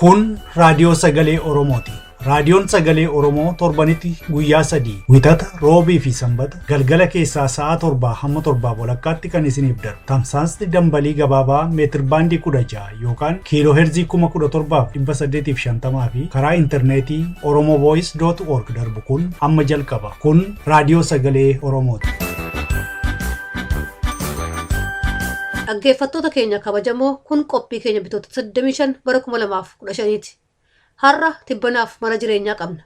Kun raadiyoo sagalee Oromooti. Raadiyoon sagalee Oromoo torbanitti guyyaa sadii wixata roobii fi sanbata galgala keessaa sa'a torbaa hamma torbaa walakkaatti kan isiniif darbu. Tamsaasni dambalii gabaabaa meetir baandii 16 yookaan kiiloo heerzii 17,850 fi karaa intarneetii oromovoice.org darbu kun amma jalqaba. Kun raadiyoo sagalee Oromooti. Dhaggeeffattoota keenya kabajamoo kun qophii keenya bitoota 25 bara 2015ti. Har'a tibbanaaf mana jireenyaa qabna.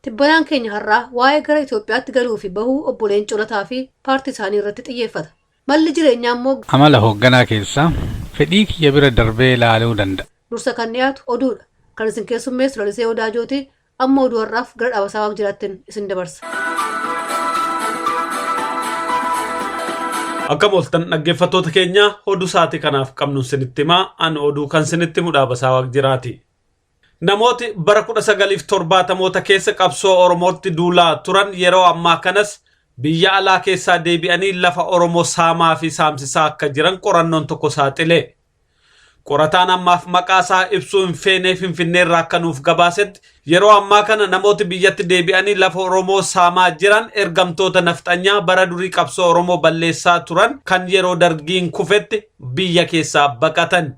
Tibbanaan keenya har'aa waa'ee gara Itoophiyaatti galuu fi bahuu obbo Leencoo Lataa fi paartii isaanii irratti xiyyeeffata. Malli jireenyaa immoo Amala hoogganaa keessaa fedhii kiyya bira darbee ilaaluu danda'a. dursa kan dhiyaatu oduudha. Kan isin keessummeessu Lalisee Odaajooti amma oduu har'aaf gara dhaabasaa waaq jiraattin isin dabarsa. Akka mooltan dhaggeeffattoota keenya oduu sa'aatii kanaaf qabnu sinitti himaa an oduu kan sinitti himu dhaabasaa waaq jiraati. Namooti bara 1970moota keessa qabsoo Oromootti duulaa turan yeroo ammaa kanas biyya alaa keessaa deebi'anii lafa Oromoo saamaa fi saamsisaa akka jiran qorannoon tokko saaxile. Qorataan ammaaf maqaa isaa ibsuu hin feene Finfinneerraa akka nuuf gabaasetti yeroo ammaa kana namooti biyyatti deebi'anii lafa Oromoo saamaa jiran ergamtoota nafxanyaa bara durii qabsoo Oromoo balleessaa turan kan yeroo dargiin kufetti biyya keessaa baqatan.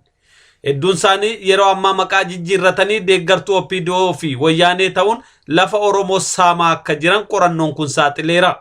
Hedduun isaanii yeroo ammaa maqaa jijjiirratanii deeggartuu OPDO fi wayyaanee ta'uun lafa Oromoo saamaa akka jiran qorannoon kun saaxileera.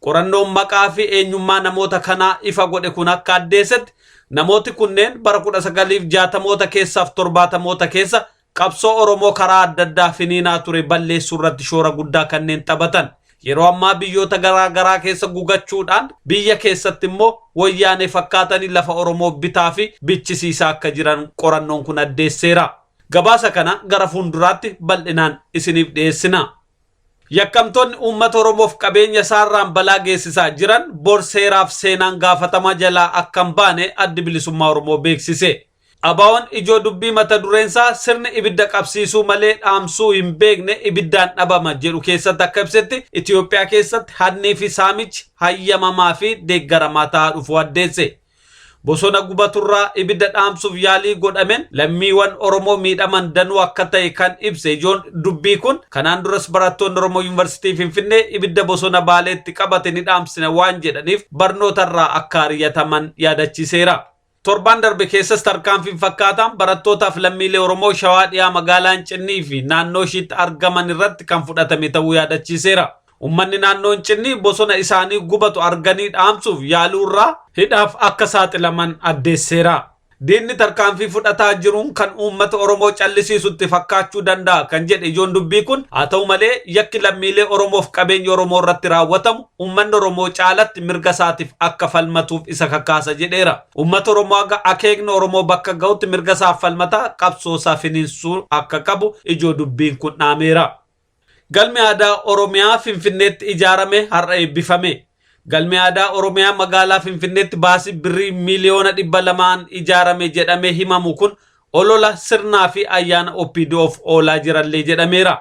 Qorannoon maqaa fi eenyummaa namoota kanaa ifa godhe kun akka addeessetti namooti kunneen bara 1960moota keessaaf 70moota keessa qabsoo Oromoo karaa adda addaa finiinaa ture balleessuu irratti shoora guddaa kanneen taphatan. Yeroo ammaa biyyoota garaa garaa keessa gugachuudhaan biyya keessatti immoo wayyaanee fakkaatanii lafa Oromoo bitaa fi bichisiisaa akka jiran qorannoon kun addeesseera. Gabaasa kana gara fuulduraatti bal'inaan isiniif dhiyeessina. Yakkamtoonni uummata Oromoof qabeenya isaarraan balaa geessisaa jiran bor seeraaf seenaan gaafatamaa jalaa akka hin baane addi bilisummaa Oromoo beeksise. ABO'n ijoo dubbii mata dureensaa sirni ibidda qabsiisuu malee dhaamsuu hin beekne ibiddaan dhabama jedhu keessatti akka ibsetti Itoophiyaa keessatti hannii fi saamichi hayyamamaa fi deeggaramaa ta'aa dhufuu addeesse. Bosona gubaturraa ibidda dhaamsuuf yaalii godhameen lammiiwwan Oromoo miidhaman danuu akka ta'e kan ibse ijoon dubbii kun kanaan duras barattoonni Oromoo Yuunivarsiitii Finfinnee ibidda bosona Baaleetti qabate ni dhaamsina waan jedhaniif barnootarraa akka ari'ataman yaadachiiseera. Torbaan darbe keessas tarkaanfiin fakkaataan barattootaaf lammiilee Oromoo Shawaa dhiyaa magaalaa Incinnii fi naannoo ishiitti argaman irratti kan fudhatame ta'uu yaadachiiseera. Uummanni naannoo Incinnii bosona isaanii gubatu arganii dhaamsuuf yaaluurraa hidhaaf akka saaxilaman addeesseera. Diinni tarkaanfii fudhataa jiruun kan uummata Oromoo callisiisutti fakkaachuu danda'a kan jedhe ijoon dubbii kun haa ta'u malee yakki lammiilee Oromoof qabeenya Oromoo irratti raawwatamu uummanni Oromoo caalatti mirga isaatiif akka falmatuuf isa kakaasa jedheera. Uummata Oromoo haga akeekni Oromoo bakka ga'utti mirga isaaf falmataa qabsoo isaa finiinsuu akka qabu ijoo dubbiin kun dhaameera. Galmi aadaa Oromiyaa Finfinneetti ijaarame har'a eebbifame. Galmi aadaa Oromiyaa magaalaa Finfinneetti baasii birrii miiliyoona 200n ijaarame jedhamee himamu kun olola sirnaa fi ayyaana OPDOf oolaa jirallee jedhameera.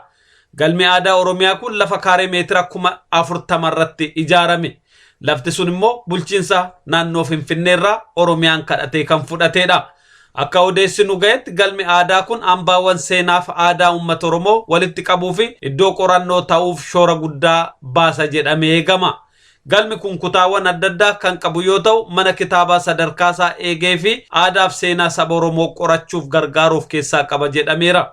Galmi aadaa Oromiyaa kun lafa kaaree meetira 40,000 irratti ijaarame. Lafti sun immoo bulchiinsa naannoo Finfinneerraa Oromiyaan kadhatee kan fudhateedha. Akka odeessi nu ga'etti galmi aadaa kun hambaawwan seenaaf aadaa uummata Oromoo walitti qabuu fi iddoo qorannoo ta'uuf shoora guddaa baasa jedhamee eegama. Galmi kun kutaawwan adda addaa kan qabu yoo ta'u mana kitaabaa sadarkaasaa eegee fi aadaaf seenaa saba Oromoo qorachuuf gargaaruuf keessaa qaba jedhameera.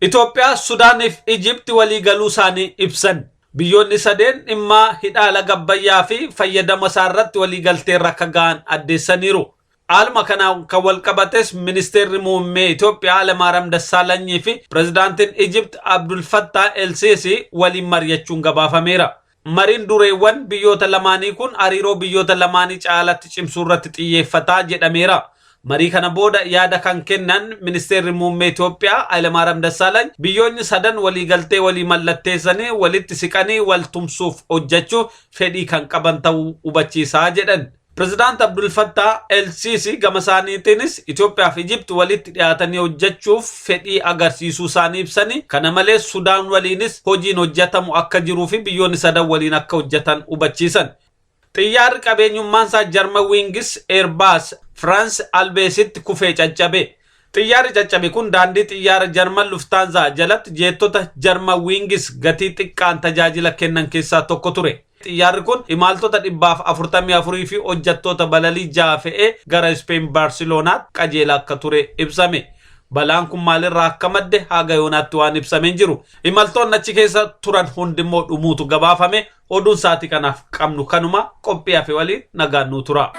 Itoophiyaa, Sudaaniif Ijipti waliigaluu isaanii ibsan. Biyyoonni sadeen dhimma hidha laga Abbayyaa fi fayyadama isaa irratti waliigalteerra akka ga'an addeessaniiru. Haaluma kanaan kan wal qabates ministeerri muummee Itoophiyaa Hayilamaariyaam Dassaalanyii fi pirezidaantiin Ijipt Abdul Fattah El Sisi waliin mari'achuun gabaafameera. Mariin dureewwan biyyoota lamaanii kun hariiroo biyyoota lamaanii caalatti cimsuu irratti xiyyeeffataa jedhameera. Marii kana booda yaada kan kennan ministeerri muummee Itoophiyaa Hayilamaariyaam Dassaalany biyyoonni sadan waliigaltee walii mallatteessanii walitti siqanii wal tumsuuf hojjechuuf fedhii kan qaban ta'uu hubachiisaa jedhan. Pirezidaant Abdul Fattah El Sisi gama isaaniitiinis Itoophiyaa fi Ijipt walitti dhiyaatanii hojjechuuf fedhii agarsiisuu isaanii ibsanii kana malees Sudaan waliinis hojiin hojjetamu akka jiruu fi biyyoonni sadan waliin akka hojjetan hubachiisan. Xiyyaarri qabeenyummaan isaa Jarman Wings Airbus France Albeesitti kufee caccabe. Xiyyaarri caccabe kun daandii xiyyaara Jarman Luftaanzaa jalatti jeettota Jarman Wiingis gatii xiqqaan tajaajila kennan keessaa tokko ture. Xiyyaarri kun imaltoota 144 fi hojjettoota balalii 6 fe'ee gara Ispeen Baarseloonaatti qajeelaa akka ture ibsame. Balaan kun maalirraa akka madde haga yoonaatti waan ibsamee hin jiru. Imaltoonni achi keessa turan hundimmoo dhumuutu gabaafame. Oduun sa'aatii kanaaf qabnu kanuma qophii hafe waliin nagaan nuu tura.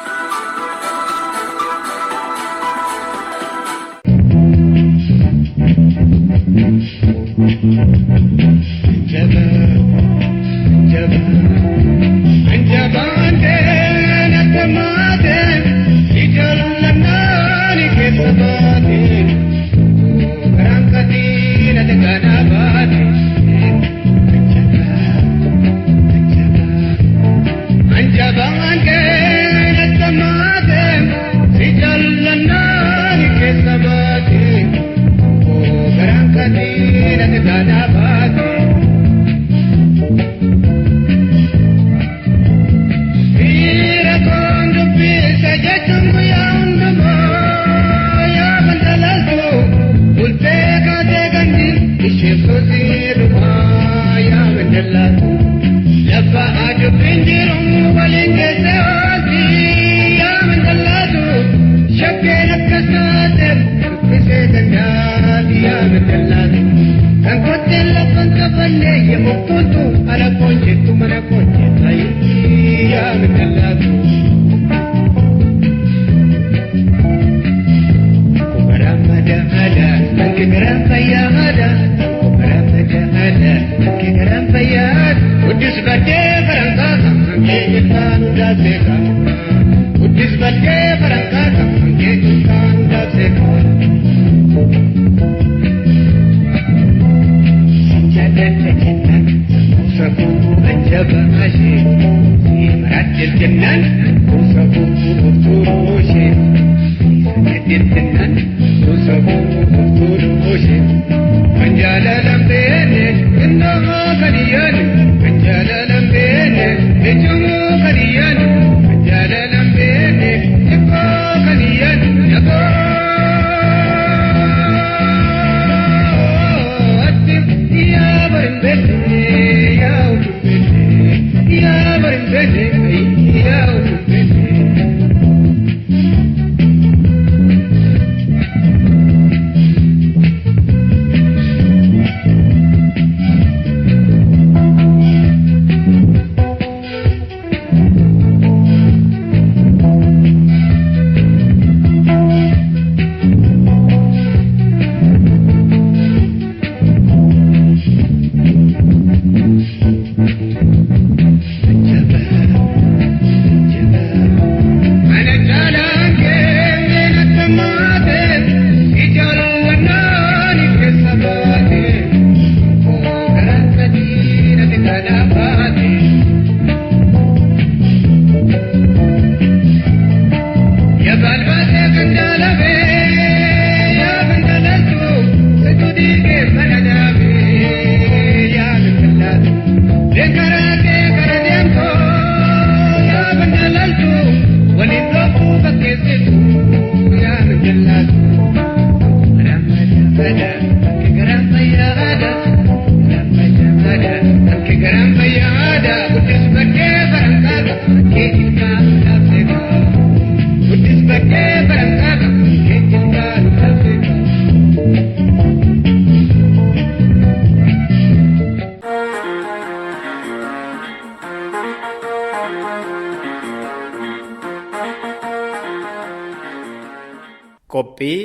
Qophii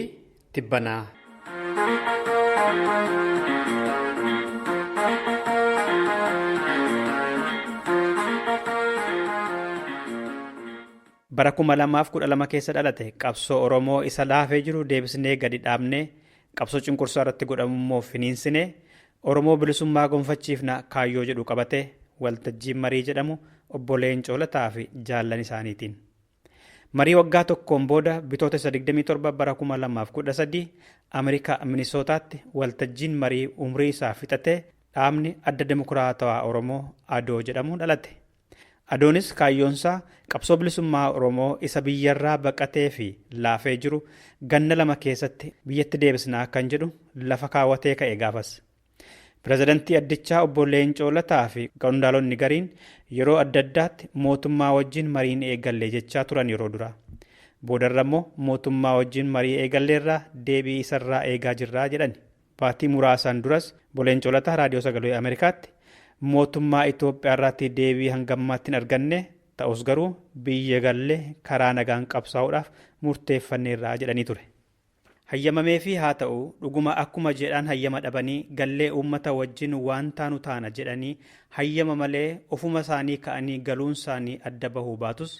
tibbanaa. Bara 2012 keessa dhalate qabsoo Oromoo isa laafee jiru deebisnee gadi dhaabnee qabsoo cunqursaa irratti godhamu immoo finiinsinee Oromoo bilisummaa gonfachiifna kaayyoo jedhu qabate waltajjii marii jedhamu obbo Leencoo Lataa fi jaallan isaaniitiin. Marii waggaa tokkoon booda bitootessa 27 bara 2013 Ameerikaa Minisootaatti waltajjiin marii umrii isaa fixatee dhaabni adda demokiraatawaa Oromoo ADO jedhamu dhalate. Adoonis kaayyoonsaa qabsoo bilisummaa Oromoo isa biyyarraa baqatee fi laafee jiru ganna 2 keessatti biyyatti deebisnaa kan jedhu lafa kaawwatee ka'e gaafas. Pireezidantii addichaa obbo Leencoo Lataa fi qondaalonni gariin yeroo adda addaatti mootummaa wajjin mariin eegallee jechaa turan yeroo dura. Boodarra immoo mootummaa wajjin marii eegalleerraa deebii isarraa eegaa jirraa jedhani. Baatii muraasaan duras obbo Leencoo Lataa Raadiyoo Sagalee Ameerikaatti mootummaa Itoophiyaa irraatti deebii hangammaatti hin arganne ta'us garuu biyya gallee karaa nagaan qabsaa'uudhaaf murteeffanneerraa jedhanii ture. Hayyamamee fi haa ta'u dhuguma akkuma jedhan hayyama dhabanii gallee uummata wajjin waan taanu taana jedhanii hayyama malee ofuma isaanii ka'anii galuun isaanii adda bahuu baatus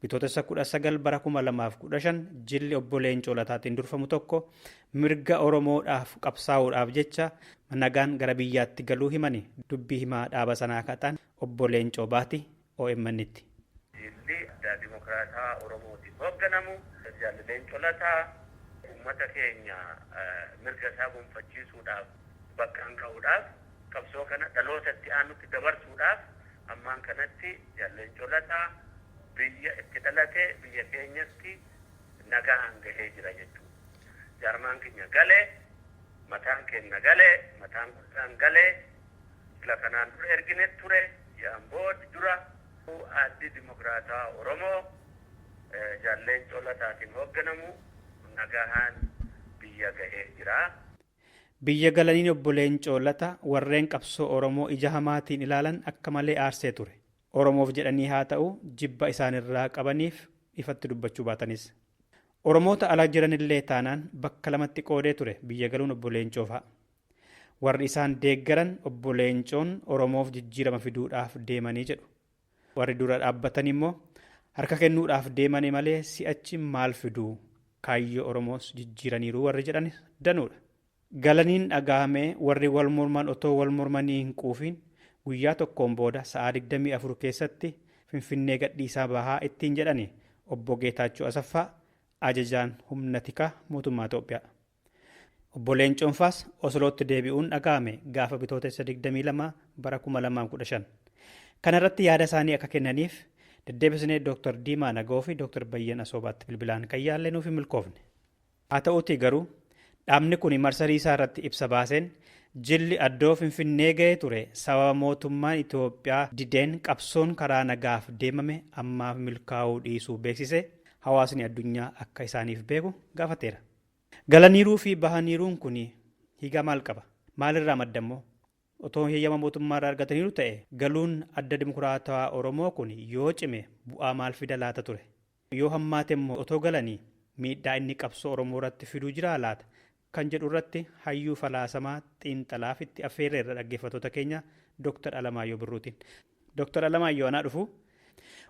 bitootessa 19 bara 2015 jilli obbo Leencoo Lataatiin durfamu tokko mirga Oromoodhaaf qabsaa'uudhaaf jecha nagaan gara biyyaatti galuu himani dubbii himaa dhaaba sanaa kaxaan obbo Leencoo Baati OMN'tti. Jilli adda dimokiraataa Oromootiin hoogganamu Jaalli Leencoo Lataa uummata keenya mirga isaa gonfachiisuudhaaf bakkaan ga'uudhaaf qabsoo kana dhalootatti aanutti dabarsuudhaaf ammaan kanatti Jaalli Leencoo Lataa biyya itti dhalate biyya keenyatti nagaan gahee jira jechuudha. Jaarmaan keenya galee, mataan keenya galee, mataan guddaan galee, sila kanaan dura ergine ture, ji'aan booda dura addi dimokiraataa Oromoo Jaalli Leencoo Lataatiin hoogganamu nagahaan biyya gahee jira. Biyya galaniin obbo Leencoo Lataa warreen qabsoo Oromoo ija hamaatiin ilaalan akka malee aarsee ture. Oromoof jedhanii haa ta'u jibba isaanirraa qabaniif ifatti dubbachuu baatanis. Oromoota ala jiranillee taanaan bakka lamatti qoodee ture biyya galuun obbo Leencoo fa'a. Warri isaan deeggaran obbo Leencoon Oromoof jijjiirama fiduudhaaf deemanii jedhu. Warri dura dhaabbatan immoo harka kennuudhaaf deemanii malee si'achi maal fiduu kaayyoo Oromoos jijjiiraniiru warri jedhan danuudha. Galaniin dhaga'amee warri wal morman otoo wal mormanii hin quufiin guyyaa tokkoon booda sa'a 24 keessatti Finfinnee gadhiisaa bahaa ittiin jedhani obbo Geetaachoo Asaffaa ajajaan humna tikaa mootummaa Itoophiyaa. Obbo Leencoon faas Oslootti deebi'uun dhaga'ame gaafa bitootessa 22 bara 2015. Kanarratti yaada isaanii akka kennaniif deddeebisnee Dr. Diimaa Nagoo fi Dr. Bayyan Asoobaatti bilbilaan kan yaalle nuuf hin milkoofne. Haa ta'uutii garuu dhaabni kun marsarii isaa irratti ibsa baaseen jilli addoo Finfinnee ga'ee ture sababa mootummaan Itoophiyaa dideen qabsoon karaa nagaaf deemame ammaaf milkaa'uu dhiisuu beeksise hawaasni addunyaa akka isaaniif beeku gaafateera. Galaniiruu fi bahaniiruun kun hiikaa maal qaba? Maalirraa madda immoo? Otoo heeyyama mootummaarraa argataniiru ta'e galuun adda dimokiraatawaa Oromoo kun yoo cime bu'aa maal fida laata ture? Yoo hammaate immoo otoo galanii miidhaa inni qabsoo Oromoo irratti fiduu jiraa laata? Kan jedhu irratti hayyuu falaasamaa xiinxalaaf itti affeerreerra dhaggeeffattoota keenya Dr. Alamaayyoo Birruutiin. Dr. Alamaayyoo anaa dhufu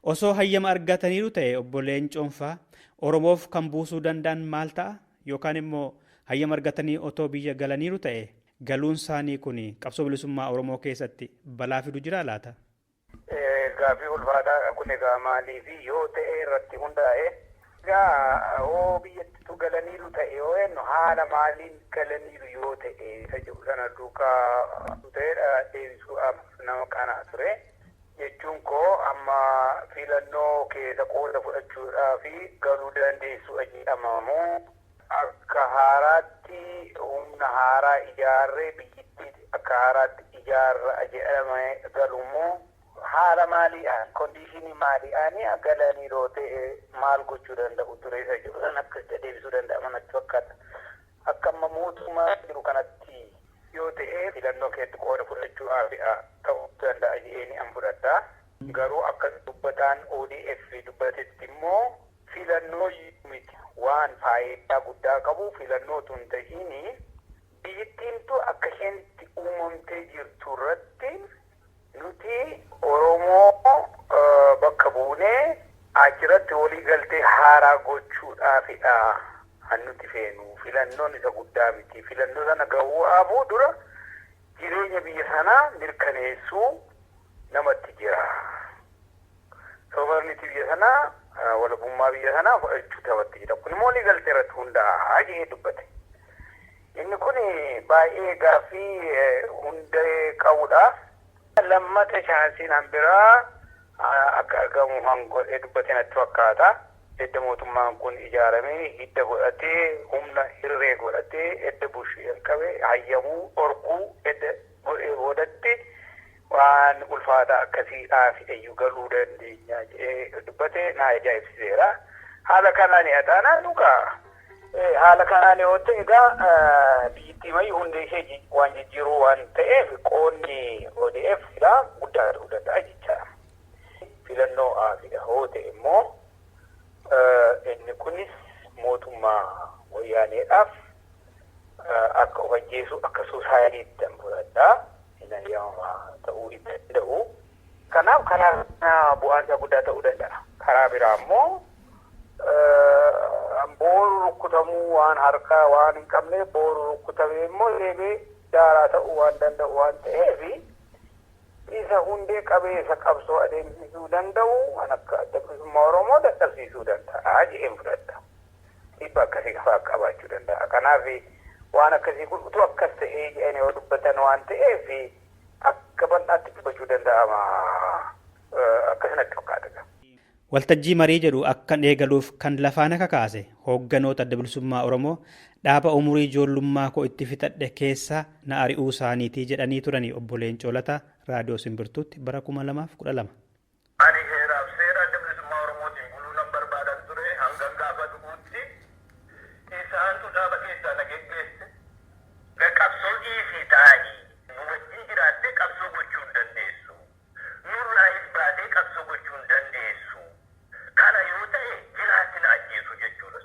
osoo hayyama argataniiru ta'e obbo Leencoon faa Oromoof kan buusuu danda'an maal ta'a? Yookaan immoo hayyama argatanii otoo biyya galaniiru ta'e galuun isaanii kun qabsoo bilisummaa Oromoo keessatti balaa fidu jiraa laata? Gaaffii ulfaataa kun egaa maaliif yoo ta'e irratti hundaa'e egaa hoo biyyattitu galaniiru ta'e yoo jennu haala maaliin galaniiru yoo ta'e isa jedhu sana duukaa ta'edha deebisuudhaaf nama qanaa ture. Jechuun koo amma filannoo keessa qooda fudhachuudhaaf galuu dandeessu jedhamamu akka haaraatti humna haaraa ijaarree biyyittii akka haaraatti ijaarra jedhame galumoo haala maaliidhaan kondiishinii maaliidhaan galaniiroo ta'e maal gochuu danda'u ture isa jedhu san akkasitti deebisuu danda'ama natti fakkaata. Akka amma mootummaa jiru kanatti yoo ta'e filannoo keessatti qooda fudhachuudhaaf ta'uu danda'a jedhee an fudhadha. Garuu akka dubbataan ODF dubbatetti immoo filannoo miti waan faayidaa guddaa qabu filannoo tun ta'ini biyyittiintu akka isheen itti uumamtee jirtu irratti nuti Oromoo bakka buunee achirratti walii galtee haaraa gochuudhaafidha kan nuti feenu. Filannoon isa guddaa miti. Filannoo sana gahuudhaafuu dura jireenya biyya sanaa mirkaneessuu namatti jira. Sovereignty biyya sanaa walabummaa biyya sanaa fudhachuu namatti jira. Kun immoo walii galtee irratti hundaa'a jedhee dubbate. Inni kun baay'ee gaaffii hundee qabudha. Lammata chaansiin an biraa akka argamu hangodhee dubbate natti fakkaata. Edda mootummaan kun ijaaramee hidda godhatee, humna hirree godhatee, edda bushii jalqabe hayyamuu dhorkuu edda godhee boodatti waan ulfaataa akkasiidhaaf iyyuu galuu dandeenya jedhee dubbate na ajaa'ibsiiseera. Haala kanaan taanaan dhugaa. Haala kanaan yoo ta'e, egaa biyyattii mayyuu hundee ishee waan jijjiiruu waan ta'eef, qoonni ODF dha guddaa ta'uu danda'a jechaadha. Filannoo A fi hoo ta'e immoo, inni kunis mootummaa Wayyaaneedhaaf akka of ajjeesu, akka suusaayiniitti fudhadhaa. Hin ayyaamamaa ta'uu hin danda'u. Kanaaf karaa bu'aan isaa guddaa ta'uu danda'a. Karaa biraa immoo booru rukkutamuu waan harkaa waan hin qabne, booru rukkutamee immoo deebi'ee daaraa ta'uu waan danda'u waan ta'eef, isa hundee qabeessa qabsoo adeemsisuu danda'u kan akka Adda Bilisummaa Oromoo dadhabsiisuu danda'a jedheen fudhadha. Dhiibba akkasii fa'aa qabaachuu danda'a. Kanaaf waan akkasii kun utuu akkas ta'ee jedhanii yoo dubbatan waan ta'eef, akka bal'aatti dubbachuu danda'ama, akkasinatti fakkaata. Waltajjii marii jedhu akkan eegaluuf kan lafaan akka kaase hoogganoota Adda Bilisummaa Oromoo dhaaba umurii ijoollummaa koo itti fixadhe keessa na ari'uu isaaniitii jedhanii turanii obbo Leencoo Lataa Raadiyoo Simbirtuutti bara 2012. Ani heeraaf seera Adda Bilisummaa Oromootiin buluu nan barbaadan ture hangan gaafa du'uutti. Isaantu dhaaba keessaa na geggeesse. Qabsoo dhiisii taa'ii, nu wajjin jiraattee qabsoo gochuu hin dandeessu. Nurraayis baatee qabsoo gochuu hin dandeessu. Kana yoo ta'e jiraatti na ajjeesu jechuudha.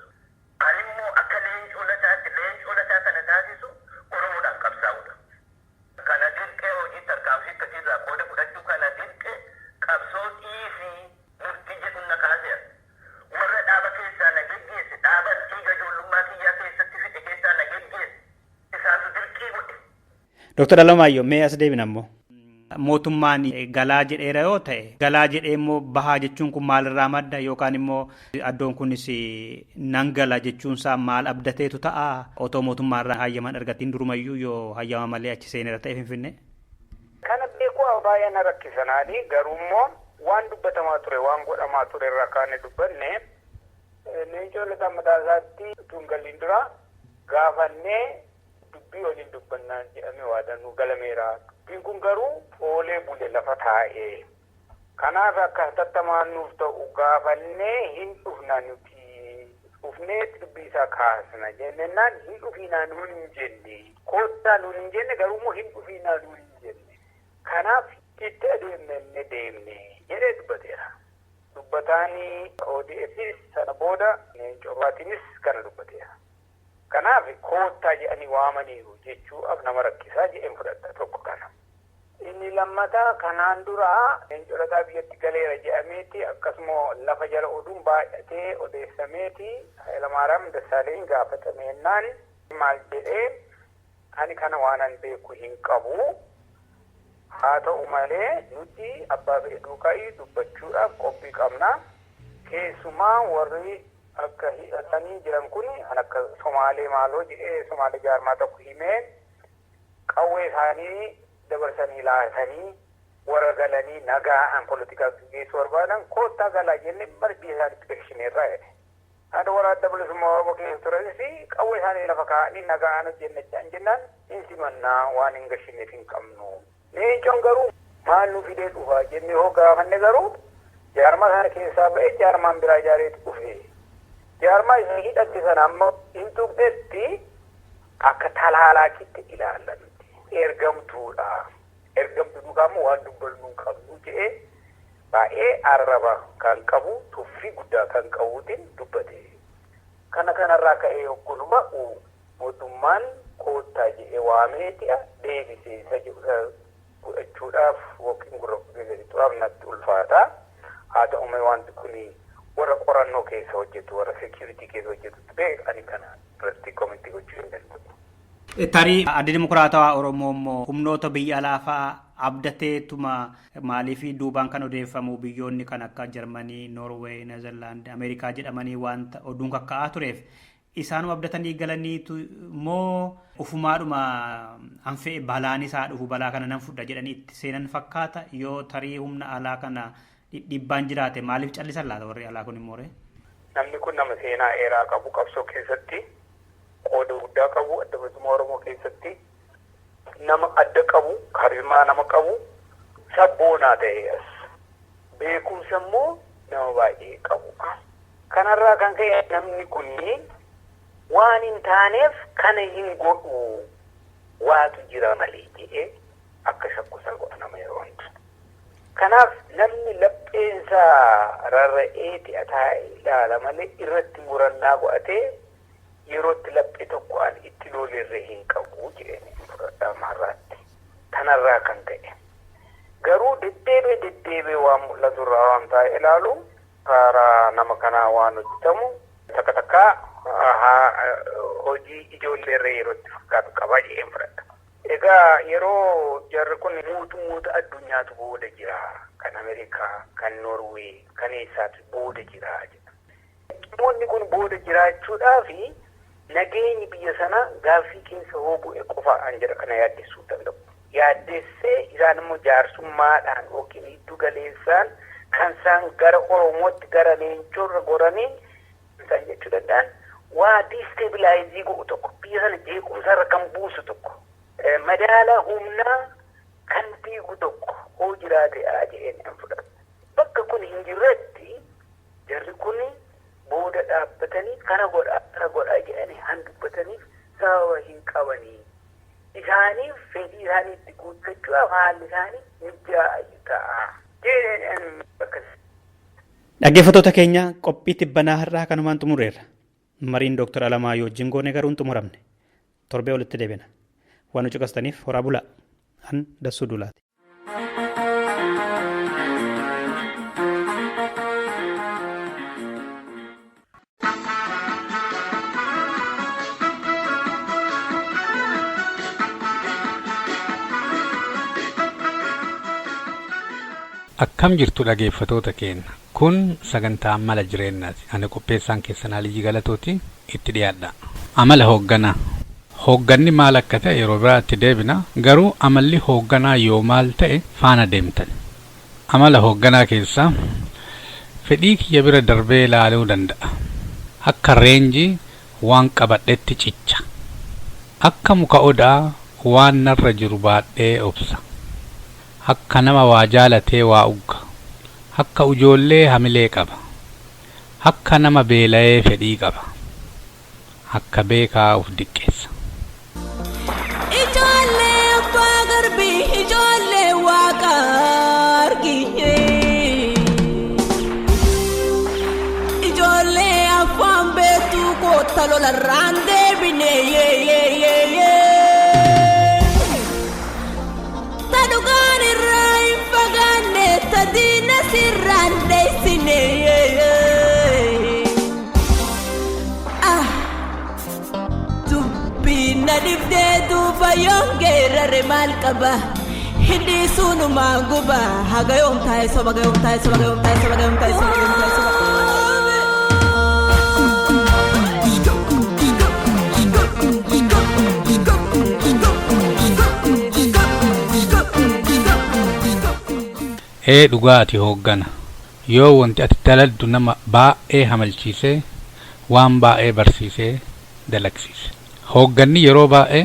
Ani immoo akka Leencoo Lataatti, Leencoo Lataa kana taasisu Oromoodhaaf qabsaa'uudha. Kana dirqee hojii tarkaanfii akkasiirraa qooda fudhachuu, kana dirqee qabsoo dhiisii murtii jedhu na kaaseera. Warra dhaaba keessaa na geggeesse, dhaaba dhiiga ijoollummaa kiyyaa keessatti fixe keessaa na geggeesse. Isaantu dirqii godhe. Dooktar Alamaayyoo, mee as deebina immoo. Mootummaan galaa jedheera yoo ta'e, galaa jedhee immoo bahaa jechuun kun maalirraa madda, yookaan immoo addoon kunis nan gala jechuun isaa maal abdateetu ta'a, otoo mootummaarraa hayyaman argatiin durumayyuu yoo hayyama malee achi seeneera ta'e Finfinnee? Kana beekuu baay'ee na rakkisanaani, garuu immoo waan dubbatamaa ture, waan godhamaa ture irraa kaane dubbanne, Leencoo Lataa mataa isaatti utuu hin galiin dura gaafannee dubbii waliin dubbannaan jedhamee waadaan nu galameera. Dubbiin kun garuu oolee bule lafa taa'ee. Kanaaf akka hatattamaan nuuf ta'u gaafannee, hin dhufna nuti, dhufnee dubbii isaa kaasna jennaan, hin dhufiinaa nuun hin jenne. Koottaa nuun hin jenne, garuu immoo hin dhufiinaa nuun hin jenne. Kanaaf itti adeemnee deemne jedhee dubbateera. Dubbataanii ODFs sana booda Leencoo Laatiinis kana dubbateera. Kanaaf koottaa jedhanii waamaniiru jechuudhaaf nama rakkisaa jedheen fudhadha, tokko kana. Inni lammataa, kanaan dura Leencoo Lataa biyyatti galeera jedhameeti akkasuma lafa jala oduun baay'atee odeessameeti. Hayilamaariyaam Dassaaleny gaafatameenaan maal jedhee? "Ani kana waanan beeku hin qabu. Haa ta'u malee nuti abbaa fedhe duukaa dubbachuudhaaf qophii qabna. Keessumaa warri akka hidhatanii jiran kun kan akka Somaalee maaloo" jedhee, Somaalee jaarmaa tokko himee, "qawwee isaanii dabarsanii laatanii warra galanii nagaan poolitikaa gaggeessuu barbaadan koottaa galaa jennee bara biyya isaaniitti gashineerraa" jedhe. Haadha warra Adda Bilisummaa Oromoo keessa turanis qawwee isaanii lafa kaa'anii nagaan hojjennachaan jennaan hin simannaa, waan hin gashineef hin qabnu. Leencoon garuu maal nu fidee dhufa jennee hoo gaafanne, garuu jaarmaa sana keessaa ba'ee jaarmaan biraa ijaareetu dhufe. Jaarmaa isa hidhatte sana amma hin tuqnetti akka talaalaakitti ilaalla nuti. Ergamtuudha. Ergamtuu duukaa immoo waan dubbannu hin qabnu jedhee baay'ee arraba kan qabu, tuffii guddaa kan qabuutiin dubbate. Kana kanarraa ka'ee hoggunuma ba'u mootummaan koottaa jedhee waameeti deebisee isa jedhu fudhachuudhaaf yookiin gurra xuraaf natti ulfaata. Haa ta'u malee wanti kun warra qorannoo keessa hojjetu, warra security keessa hojjetutti beek, ani kana irratti comment gochuu hin danda'u. Tarii Adda Dimokiraatawaa Oromoo immoo humnoota biyya alaa fa'aa abdateetuma, maaliif duubaan kan odeeffamu biyyoonni kan akka Jarmanii, Noorweey, Neezerlaand, Ameerikaa jedhamanii wanta oduun kakka'aa tureef, isaanuma abdatanii galaniitu moo ufumaadhuma hanfee balaan isaa dhufu balaa kana nan fudha jedhanii itti seenan fakkaata, yoo tarii humna alaa kana Dhiibbaan jiraate maaliif callisan laata warri alaa kun immoo ree? Namni kun nama seenaa dheeraa qabu, qabsoo keessatti qooda guddaa qabu, Adda Bilisummaa Oromoo keessatti nama adda qabu, charisma nama qabu, sabboonaa ta'e as beekumsa immoo nama baay'ee qabu. Kanarraa kan ka'e namni kun waan hin taaneef kana hin godhu, waatu jira malee jedhee akka shakkusaa godha nama yeroo hunda. Kanaaf namni lapheensaa rarra'ee taa'ee ilaala malee irratti murannaa godhatee yerootti laphee tokko an itti lolerree hin qabu jedhanii fudhadhaa marraatti. Kanarraa kan ka'e. Garuu deddeebee deddeebee waan mul'atu irraa waan taa'e ilaalu, karaa nama kanaa waan hojjetamu takka takkaa hojii ijoolleerra yerootti fakkaatu qabaa jedheen fudhadha. Egaa yeroo jarri kun mootummoota addunyaatu booda jira. Kan Ameerikaa, kan Norwee, kan eessaatu booda jira jedha. Namoonni kun booda jiraachuudhaaf nageenyi biyya sanaa gaaffii keessa hoo bu'e qofa an jedha kana yaaddessuu danda'u. Yaaddessee isaan immoo jaarsummaadhaan yookiin giddu galeessaan kan isaan gara Oromootti, gara Leencoorra goranii isaan jechuu danda'an, waa destabilize godhu tokko, biyya sana jeequmsarra kan buusu tokko, madaala humnaa kan diigu tokko hoo jiraate jedheen an fudhata. Bakka kun hin jirretti jarri kun booda dhaabbatanii kana godhaa kana godhaa jedhanii han dubbataniif sababa hin qabanii. Isaaniif fedhii isaanii itti guuttachuudhaaf haalli isaanii mijaa'aa ta'a. Jedheen akkas. Dhaggeeffattoota keenya, qophii tibbanaa har'aa kanumaan xumureerra. Mariin Dooktar Alamaayyoo wajjin goone garuu hin xumuramne. Torbee walitti deebina. Waan nu caqastaniif horaa bulaa. An Dassuu Duulaati. Akkam jirtu dhaggeeffatoota keenya? Kun sagantaa Mala Jireenyaati. Ani qopheessaan keessan Aliyyi Galatooti, itti dhiyaadha. Amala hoogganaa. Hoogganni maal akka ta'e yeroo biraatti deebina. Garuu amalli hoogganaa yoo maal ta'e faana deemtan? Amala hoogganaa keessaa fedhii kiyya bira darbee ilaaluu danda'a. Akka reenjii waan qabadhetti cicha. Akka muka odaa waan narra jiru baadhee obsa. Akka nama waa jaalatee waa ugga. Akka ijoollee hamilee qaba. Akka nama beela'ee fedhii qaba. Akka beekaa of diqqeessa. Ijoollee abbaa garbii, ijoollee waaqa argine. Ijoollee afaan beektuu koota lolarraan deebine. Ta dhugaan irraa hin fagaanne, ta diina sirraan dheessine. Ah! Dubbiin na dhibdee duuba yoon geerrare maal qaba? Hindi sunumaan guba haga yoom taa'e soba haga yoom taa'e soba haga yoom taa'e soba haga yoom taa'e soba haga yoom taa'e soba. Ee dhugaa, ati hooggana. Yoo wanti ati daladdu nama baay'ee hamalchiisee, waan baay'ee barsiisee dalagsiise. Hoogganni yeroo baay'ee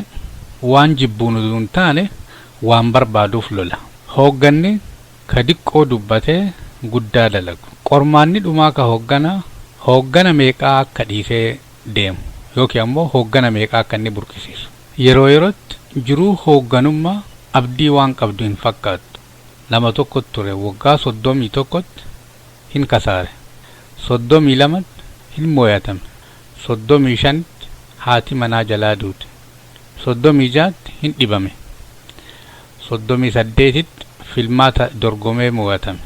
waan jibbuun utuu hin taane waan barbaaduuf lola. Hoogganni ka diqqoo dubbatee guddaa dalagu. Qormaanni dhumaa ka hoogganaa hooggana meeqaa akka dhiisee deemu yookiin ammoo hooggana meeqaa akka inni burqisiisu. Yeroo yerootti jiruu hoogganummaa abdii waan qabdu hin fakkaattu. Nama tokko ture, waggaa 31tti hin kasaare. 32tti hin mooyatame. 35tti haati manaa jalaa duute. 36tti hin dhibame. 38tti filmaata dorgomee mooyatame.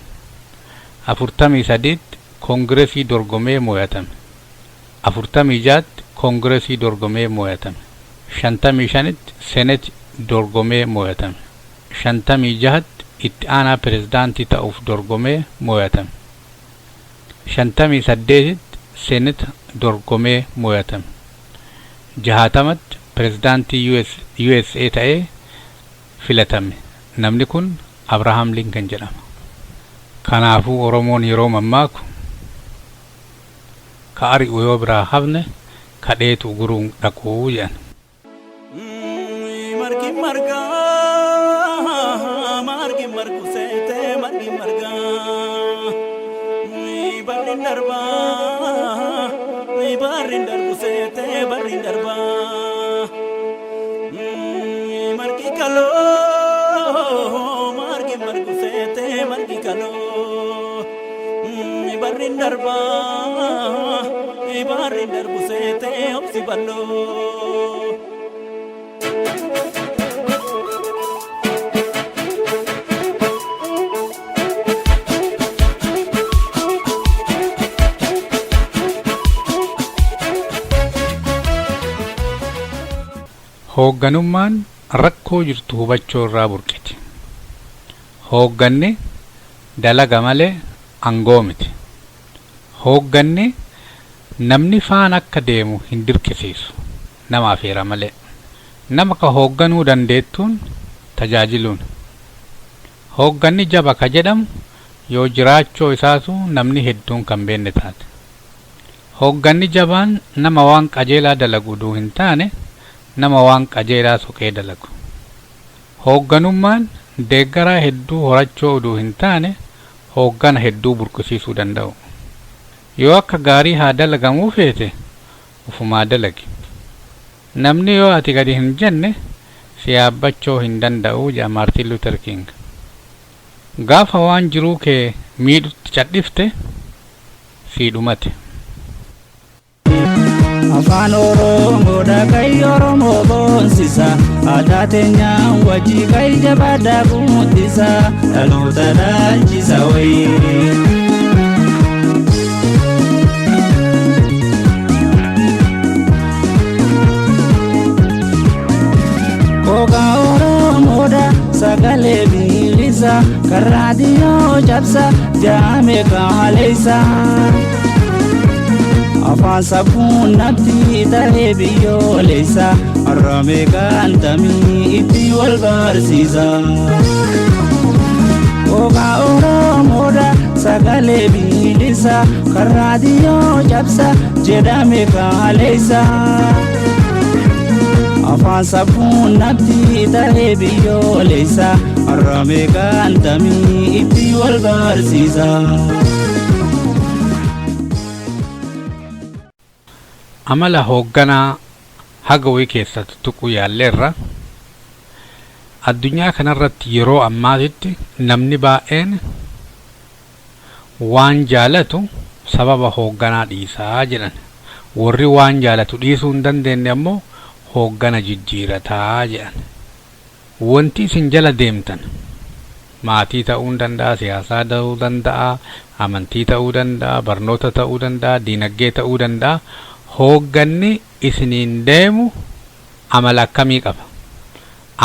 43tti koongiresii dorgomee mooyatame. 46tti koongiresii dorgomee mooyatame. 55tti senet dorgomee mooyatame. 56tti itti aanaa pirezidaantii ta'uuf dorgomee mooyatame. 58tti seneta dorgomee mooyatame. 60tti pirezidaantii USA ta'ee filatame. Namni kun Abrahaam Lincoln jedhama. Kanaafuu Oromoon yeroo mammaaku ka ari'u yoo biraa hafne kadheetu guruun dhaquu jedhan. Margi marga margi margu seete margi marga barri darba barri darbu seete barri darba margi kaloo margi margu seete margi kaloo barri darba barri darbu seete obsi balloo. Hoogganummaan rakkoo jirtu hubachuu irraa burqiti. Hoogganni dalaga malee aangoo miti. Hoogganni namni faana akka deemu hin dirqisiisu. Nama afeera malee. Nama ka hoogganuu dandeettuun tajaajiluun. Hoogganni jaba ka jedhamu yoo jiraachoo isaatu namni hedduun kan beenne taate. Hoogganni jabaan nama waan qajeelaa dalagu uduu hin taane nama waan qajeelaa soqee dalagu. Hoogganummaan deeggaraa hedduu horachoo uduu hin taane hooggana hedduu burqisiisuu danda'u. Yoo akka gaarii haa dalagamuu feete ufumaa dalagi. Namni yoo ati gadi hin jenne si yaabbachoo hin danda'u jedha Maartiin Luuter King. Gaafa waan jiruu kee miidhutti cadhifte sii dhumate. Afaan Oromoodha kan Oromoo boonsisa. Aadaa teenyaan wajji kan jabaadhaa guddisa. Dhaloota dhaalchisa wayii. Hoogaa Oromoodha sagalee biilisa. Kan raadiyoo cabsa jaame kaaleessa. Afaan safuun natti ta'ee biyyoolessa. Har'a kantamii itti wal barsiisa. Hoogaa Oromoodha sagalee biilisa. Kan raadiyoo cabsa jedhame kaaleessa. Afaan safuun natti ta'ee biyyoolessa. Har'a kantamii itti wal barsiisa. Amala hoogganaa haga wayii keessatti tuquu yaalleerra addunyaa kanarratti yeroo ammaatitti namni baay'een waan jaalatu sababa hoogganaa dhiisaa jedhan. Warri waan jaalatu dhiisuu hin dandeenye ammoo hooggana jijjiirataa jedhan. Wanti isin jala deemtan maatii ta'uu danda'a, siyaasaa ta'uu danda'a, amantii ta'uu danda'a, barnoota ta'uu danda'a, diinagdee ta'uu danda'a. Hoogganni isiniin deemu amala akkamii qaba?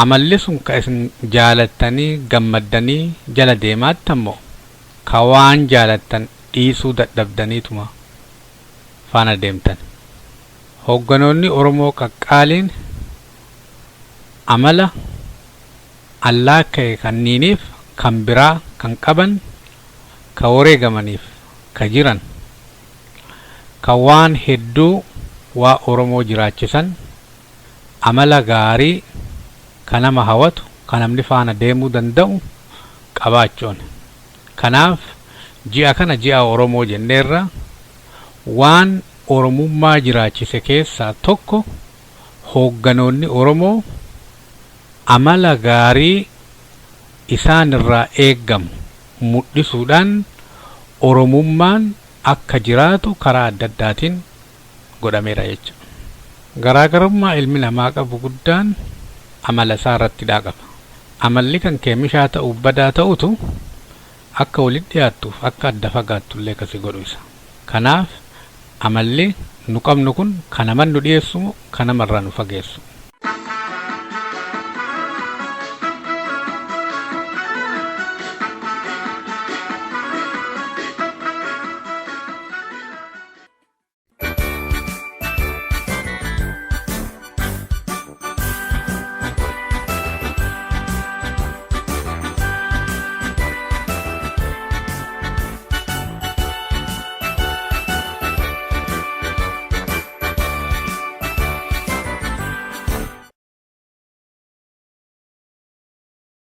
Amalli sun ka isin jaalattanii gammaddanii jala deemaatti ammoo ka waan jaalattan dhiisuu dadhabdaniituma faana deemtan. Hoogganoonni Oromoo qaqqaaliin amala allaakkae kanniiniif kan biraa kan qaban ka wareegamaniif ka jiran ka waan hedduu waa Oromoo jiraachisan amala gaarii ka nama hawatu ka namni faana deemuu danda'u qabaachuun. Kanaaf ji'a kana ji'a Oromoo jenneerra waan Oromummaa jiraachise keessaa tokko hoogganoonni Oromoo amala gaarii isaan irraa eeggamu mul'isuudhaan Oromummaan akka jiraatu karaa adda addaatiin godhameera jechuudha. Garaagarummaa ilmi namaa qabu guddaan amala isaa irratti qaba. Amalli kan keemishaa ta'u badaa ta'utu akka walitti dhiyaattuuf akka adda fagaattullee kasi godhu isa. Kanaaf amalli nu qabnu kun kan naman nu dhiyeessu kan namarraa nu fageessu.